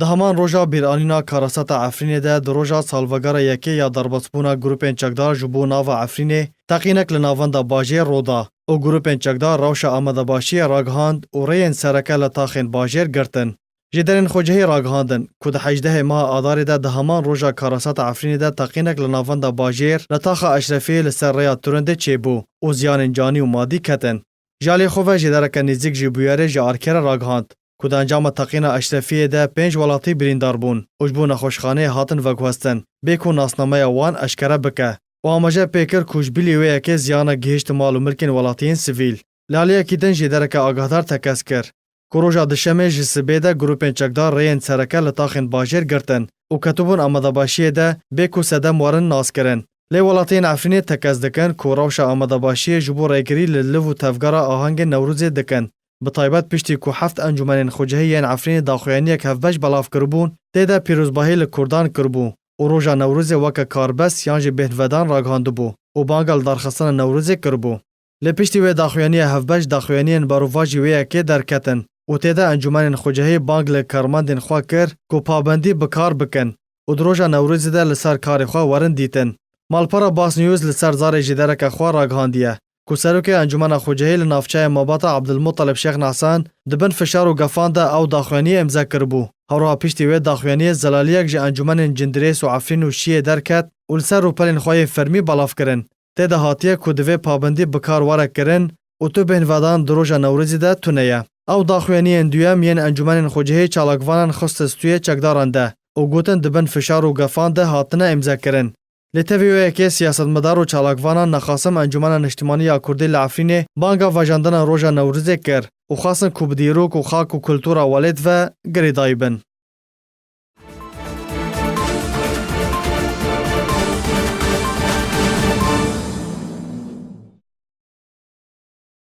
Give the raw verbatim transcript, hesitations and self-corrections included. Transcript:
Di heman roja bîranîna karasata Efrînê de di roja salvegera yekê ya derbasbûna grûpên çekdar ji bo nava Efrînê teqînek li navenda bajêr rû da û grûpên çekdar rewşa amadebaşiyê ragihand û rêyên sereke li taxên bajêr girtin. Jêderên xwecihî ragihandin ku di hejdehê meha Adarê de di heman roja karasata Efrînê de teqînek li navenda bajêr li taxa Eşrefiyê li ser rêya Turindê çêbû û ziyanên canî û madî ketin. Ji alî xwe ve jêdereke nêzîk ji bûyerê ji Arkerê ragihand ku di encama teqîna Eşrefiyê de pênc welatî birîndar bûn û ji bo nexweşxaneyê hatin veguhestin, bê ku nasnameya wan eşkere bike û amaje pê kir ku ji bilî wê yekê ziyanek gihîşt mal û milkên welatiyên sivîl. Li aliyekî din jêdereke agahdar tekez kir ku roja Duşemê ji sibê de grûpên çekdar rêyên sereke li taxên bajêr girtin û ketibûn amadebaşiyê de bê ku sedem werin naskirin. Lê welatiyên Efrînê tekez dikin ku rewşa amadebaşiyê ji bo rêgirî li liv û tevgera ahengên Newrozê dikin. Bi taybet piştî ku heft encûmenên xwecihî yên Efrînê daxuyaniyek hevbeş belav kiribûn, tê de pîrozbahî li Kurdan kiribû û roja Newrozê weke karbes yan jî bêhnvedan ragihandibû û banga li darxistina Newrozê kiribû. Lê piştî wê daxuyaniya hevbeş daxuyaniyên berovajî wê yekê derketin û tê de encûmenên xwecihî bang li karmendên xwe kir ku pabendî bi kar bikin û di roja Newrozê de li ser karê xwe werin dîtin. Malpera Bas News li ser zarê jêdereke xwe ragihandiye ku serokê Encûmena Xwecihî li navçeya Mabata Abdulmutalib Şêx Nehsan di bin fişar û gefan de ew daxuyaniyê îmze kiribû. Herwiha piştî wê daxuyaniyê zelaliyek ji encûmenên Cindirês û Efrîn û Şiyê derket û li ser rûpelên xwe yê fermî belav kirin. Tê de hatiye ku divê pabendî bi kar were kirin û tu bêhnvedan di roja Newrozê de tune ye. Ew daxuyaniyên duyem yên Encûmenên Xwecihî çalakvanan xiste stûyê çekdaran de û gotin di bin fişar û gefan de hatine îmzekirin. Lê tevî wê yekê siyasetmedar û çalakvanan nexasim Encûmena Niştimanî ya Kurdî li Efrînê banga vejandina roja Newrozê kir û xwestin ku bi dîrok û xak û kultura welêt ve girêdayî bin.